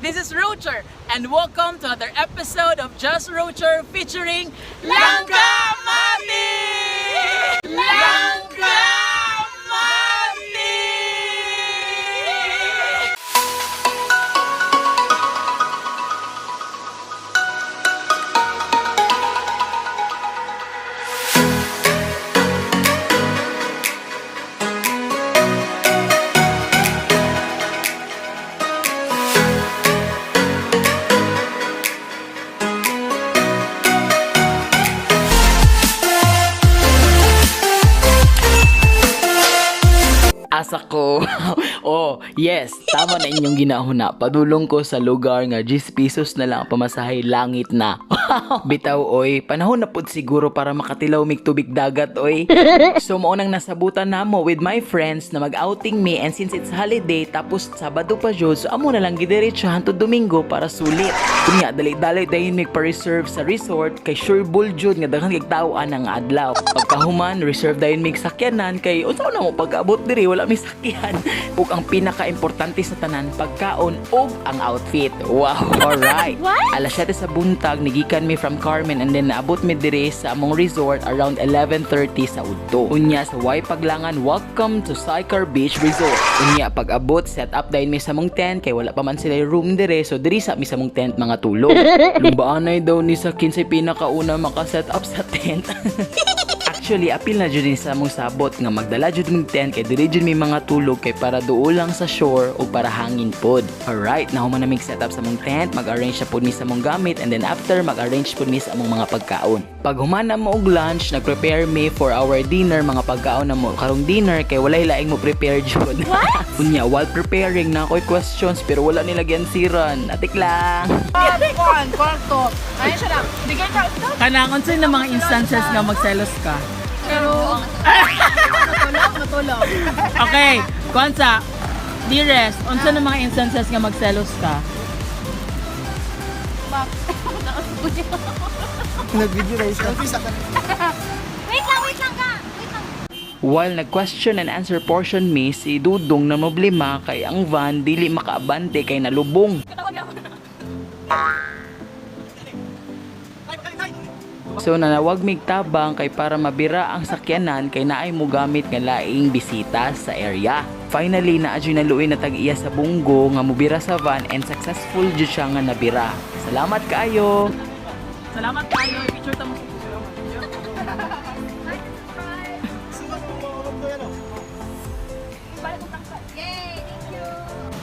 This is Rocher and welcome to another episode of Just Rocher featuring Langka Mami! Langka Mami! Asa ko. Oh, yes, tama na inyong ginahuna. Padulong ko sa lugar nga 10 pesos na lang ang pamasahe, langit na. Bitaw oy, panahon na pud siguro para makatilaw mig tubig dagat oy. So mao nang nasabutan namo with my friends na mag-outing me, and since it's holiday tapos Sabado pa jud, so amo na lang gidiretso hantod Domingo para sulit. Kunya dali-dali dayon mig pa-reserve sa resort kay sure bull jud nga daghan kay tawo anang adlaw. Pagkahuman, reserve dayon mig sakyanan kay unsa na mo pag-abot diri wala mi sakyan. Ug ang pinaka-importante sa tanan, pagkaon ug ang outfit. Wow. Alright. Alas 7 sa buntag nigikan mi from Carmen and then naabot mi diri sa among resort around 11:30 sa udto. Unya sa way paglangan, welcome to Sycar Beach Resort. Unya pag-abot, set up dayon mi sa among tent kay wala pa man sila room dire, so diri sa mi sa among tent mga tulog. Lumbaanay daw ni sa kinsay pinakauna maka-set up sa tent. Actually, apil na jud ni sa among sabot nga magdala jud mig tent kay diri jud mi mga tulog kay para duol lang sa shore o para hangin pod. Alright, nahuman na mig set up sa among tent, mag-arrange na pod mi sa among gamit and then after mag-arrange pod mi sa among mga pagkaon. Pag human na mo og lunch, nag-prepare mi for our dinner, mga pagkaon na mo karong dinner kay walay laing mo prepare jud. Unya, while preparing na ako'y questions pero wala nila giansiran. Atik lang. Kuan, kwarto. Ayun siya lang. Bigay ka. Kanang unsay na mga instances nga magselos ka? Pero, matulog, matulog. Okay, Kwanza, dearest, unsa na mga instances nga magselos ka? Nag-video na selfie sa kanila. Wait lang ka. Wait lang. While nag-question and answer portion mi, si Dudong na problema kay ang van dili makaabante kay nalubong. So nanawag mig tabang kay para mabira ang sakyanan kay naay mo gamit nga laing bisita sa area. Finally naa jud naluoy na tag-iya sa bunggo nga mobira sa van and successful jud siya nga nabira. Salamat kaayo. Salamat kaayo. Picture ta mo sa Yay, thank you.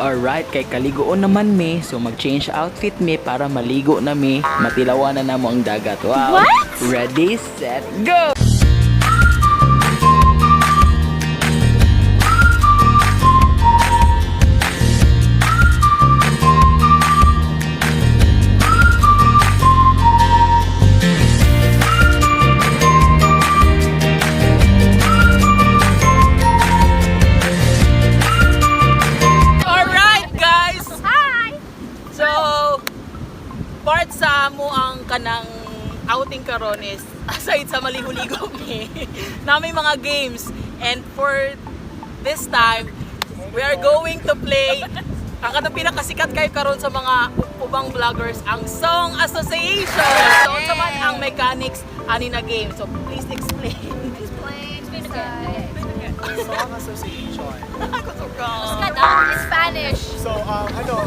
Alright, kay kaligoon naman mi, so mag-change outfit mi para maligo na mi, matilawan na namo ang dagat. Wow! What? Ready, set, go! Alright, guys! Hi! So, part sa mo ang kanang outing karon is aside sa maligo-ligo mi, namin mga games. And for this time, we are going to play ang katong pinakasikat kayo karon sa mga ubang vloggers, ang Song Association. So, unsa man ang mechanics ani na game. So, please explain. Explain. Explain again. Song Association. In Spanish. So, ano,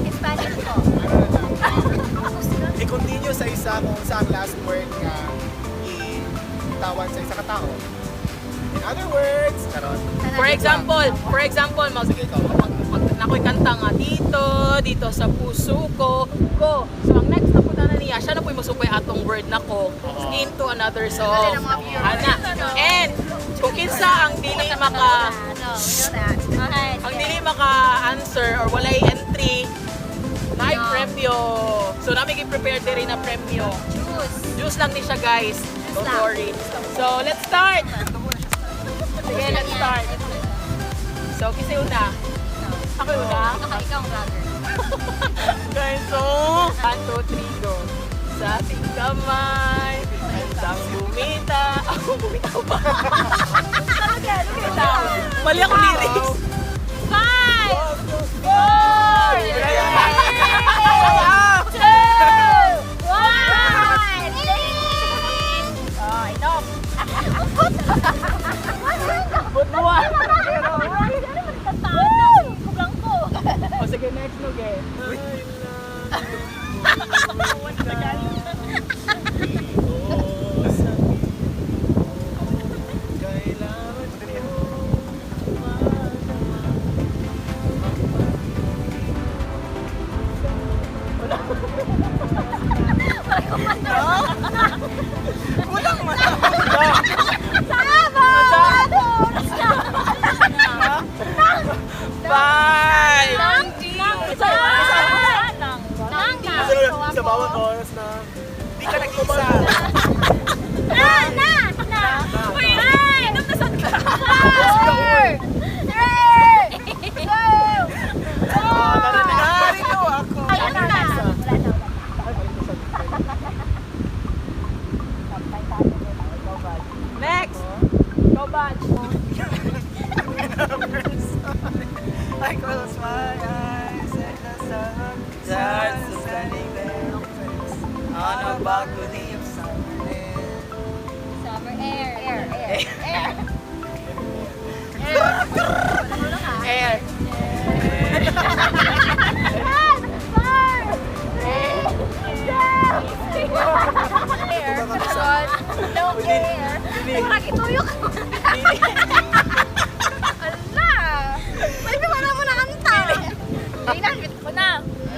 In Spanish ko. ano na lang. I-continue sa isa kung saan last word nga itawan sa isa ka tao. In other words, charot. For example, mag, Sige, ikaw. mag nakoy kanta nga dito, dito sa puso ko, ko. So ang next na punta na niya, siya na po'y musupay atong word na ko into another song. Ana. And kung kinsa ang dili maka No, we know that. Okay. ang dili maka-answer or walay entry, naay No. premyo. So nami gi-prepare diri na premyo. Choose. Juice lang ni siya, guys. Don't lang. worry. So let's start. Sige, let's start. So, kasi una. Ako yung una. Baka ikaw ang vlogger. Guys, so, 1, 2, 3, go. Sa ating kamay, isang bumita. Ako bumitaw pa. Bumitaw. Mali ako lyrics. 5, 4, 3, Isa. Na! Na! Na! Uy, inom na sad ka. Four! Three! Two! Narito ako. Ayun na! Wala na, wala na. Next. Go, Batch. I close my eyes and the sun starts standing there on a balcony of summer air. Summer air. Air, air, air. Air. Air. Five, four, three, two, air. No air. Parang ituyok. Ala! Pwede wala mo na kanta. Tingnan, ko na.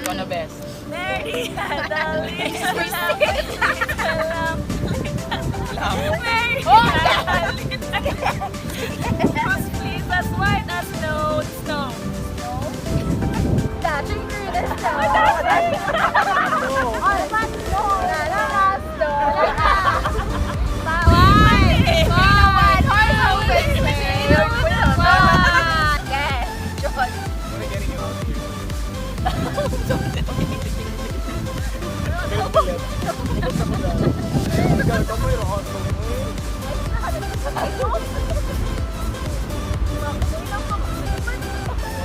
Ikaw na best. Mary had a little lamb. Mary had a little whose fleece as white as snow. Snow. Dashing through the snow. All but snow. La la la snow. One, one, horse open sleigh. One. Yes. John. We're getting you out of here.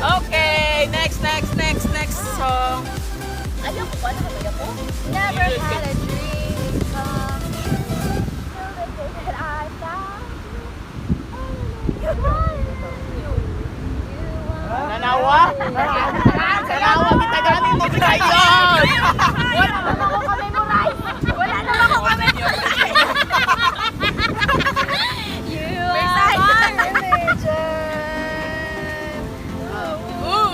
Okay, next, next, next, next song. Ayaw ko ba? Nakabaya ko? Never had a dream come true till the day that I found you. You. You are. Nanawa? Nanawa, kita gani mo kayo! Wala naman ako ka-memorize. Wala naman ako ka-memorize. You are my religion. Ooh.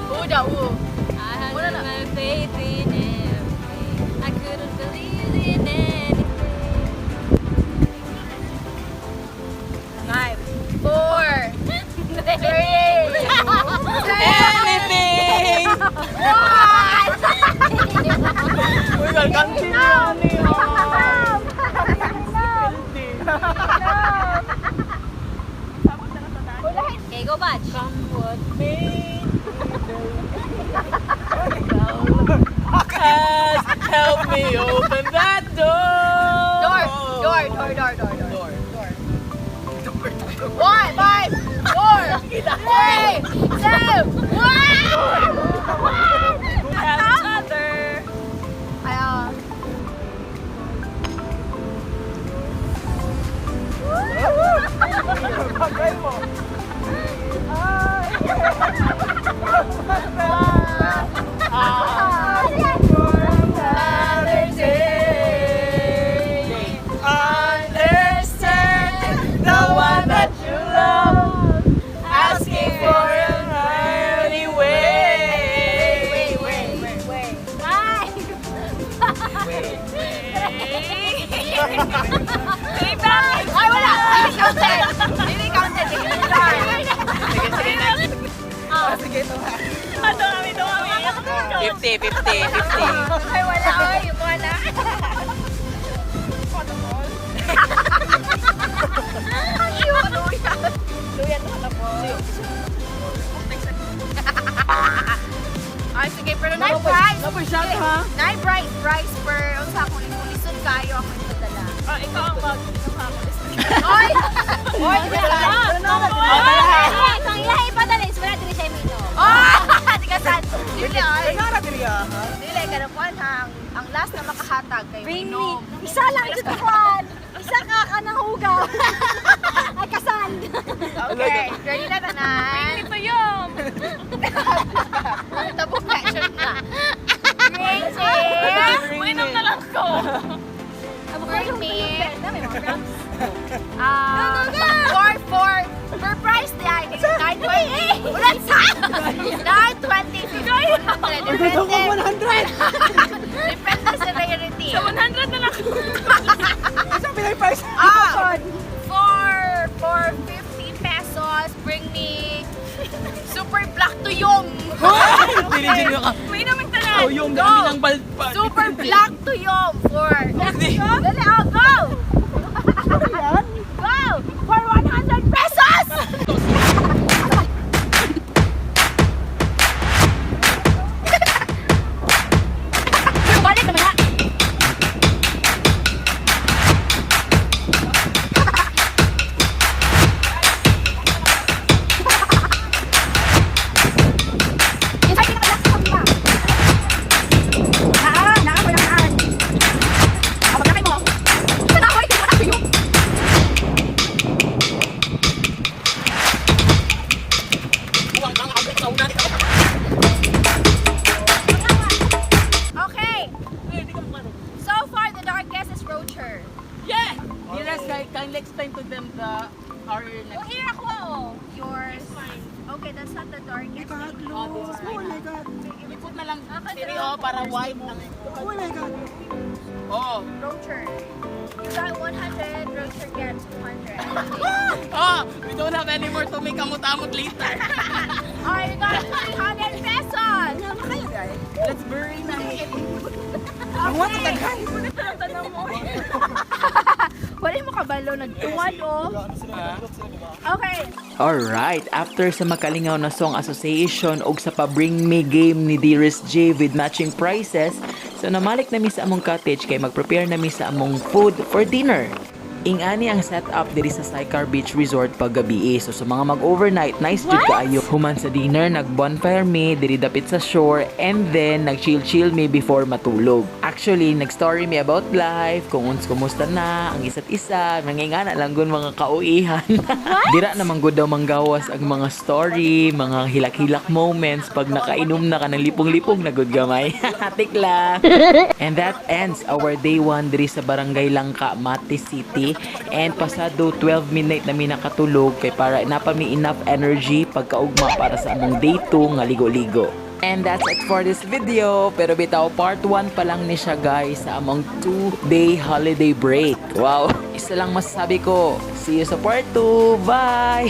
Ooh daw, ooh. I had my faith in everything. I couldn't believe in anything. Five, four, three, Anything! One! Uy, welcome to you. Okay, go batch. Come what may. Has help me open that door. Door, door, door, door, door, door. Door. One, five, four, three, two, one. Help each other. Ayaw. Bagay mo. Another day. Understand the one that you love. Asking for an early way. Wait, wait, wait, wait. Five. Three back. Ay, wala! Hindi counted! Hindi counted! Hindi counted! Sige, sige, next. Sige, ito na. Ito kami, ito kami. 50, 50, 50. Ay, wala! Ay, wala! Ang cute! Luyan. Luyan na katapos. Ay, sige, pero nine price. shot, ha? Nine price, price per unsa akong lisod kayo ako ipadala. Oh, ikaw ang mag. Oy! Oy, wala! Oh, Ang ilahi ipadala is wala diri siya mino. Oh! Di ka sad. Dili ay. Nara diri ah, ha? Dili ka kuan ha, ang last na makahatag kay Bring me. Minom. Isa lang jud ka kuan. Isa ka kanang hugaw. Ay kasal. Okay, ready na tanan. Ito yung. Tabok na siya na. Bring me. Uinom na lang ko. Bring me. Ah, four, four. Per price di ay. 920. Wala sa. 920. Depende. 100! Depende sa rarity. Sa 100 na lang. Asa pinay price? Ah, for 50 pesos, bring me super black tuyong. Dili dyan ka. Uinom yung tanan. Oh, yung Go. dami ng balpa. Super black tuyong for Rocher. Yeah! Dearest, kindly explain to them the our Oh, next. here ako oh. Yours. Okay, that's not the darkest. Oh, this is Oh mine. my God. I-put na lang Okay, diri oh, para white ang Oh my God. Oh. Rocher. You got 100, Rocher gets 200. Oh, we don't have any more to make amot-amot later. Alright, you got 300 pesos! Ano kayo, guys? That's very nice. Ang wala daghan. Tanaw mo. Wala mo kabalo, nagtuwan oh. Ano sila, nagdulot sila, di ba? Okay. Alright, after sa makalingaw na song association og sa pa-bring me game ni Dearest J with matching prices, so namalik na mi sa among cottage kay mag-prepare na mi sa among food for dinner. Ingani ang setup diri sa Sicar Beach Resort paggabi. So sa mga mag-overnight, nice jud kaayo. Human sa dinner, nag-bonfire mi diri dapit sa shore and then nag-chill-chill mi before matulog. Actually, nag-story mi about life, kung uns kumusta na ang isa't isa, nangingana lang gun mga kauihan. Dira naman gud daw manggawas ang mga story, mga hilak-hilak moments pag nakainom na ka ng lipong-lipong na gud gamay. Tik lang. And that ends our day 1 diri sa Barangay Langka, Mati City. And pasado 12 midnight na mi nakatulog kay para napa mi enough energy pagkaugma para sa among day 2 nga ligo-ligo. And that's it for this video. Pero bitaw, part 1 pa lang ni siya, guys, sa among 2-day holiday break. Wow! Isa lang masasabi ko. See you sa part 2. Bye!